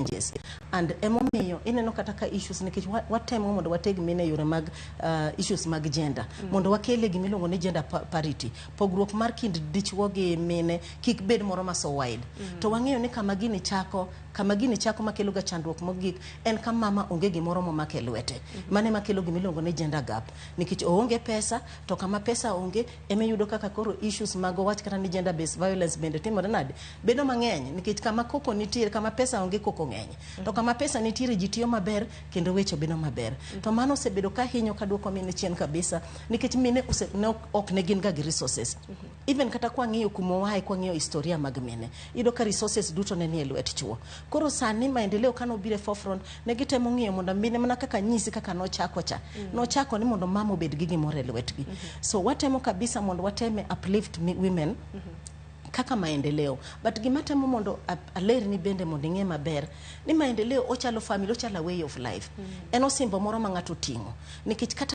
Challenges and emomiyo ineno kata ka issues, nikech watemo mondo wateg mine e yore mag issues mag gender, mondo wakele gimiluongo ni gender parity, pogruok mar kind dichuo gi mine kik bed moro ma so wide. To wang'eyo ni kama gini chako makelo ga chandruok mogik en ka mama onge gimoro momako e lwete. Mano ema kelo gimiluongo ni gender gap, nikech oonge pesa. To kama pesa onge ema iyudo kaka koro issues mag owach kata ni gender based violence bende timore nade, bedo mang'eny, nikech kama koko nitiere, kama pesa onge, koko ng'eny. To kama pesa nitiere, ji tiyo maber kendo weche bedo maber. To mano osebedo ka hinyo ka duoko mine chien kabisa, nikech mine ok ne gin ga gi resources. Even kata kwang'iyo kumowae, kwang'iyo historia mag mine, iyudo ka resources duto ne nie lwet chuo. Koro sani maendeleo kane obiro e forefront, ne gitemo ng'iyo mondo mine, mana kaka nyisi kaka nochako cha, nochako ni mondo mama obed gi gimoro e lwetgi. So watemo kabisa mondo wateme uplift women kaka maendeleo. But gima temo mondo alerni bende mondo ing'e maber ni maendeleo ochalo family, ochalo a way of life. En osimbo moro ma ng'ato oting'o nikech kata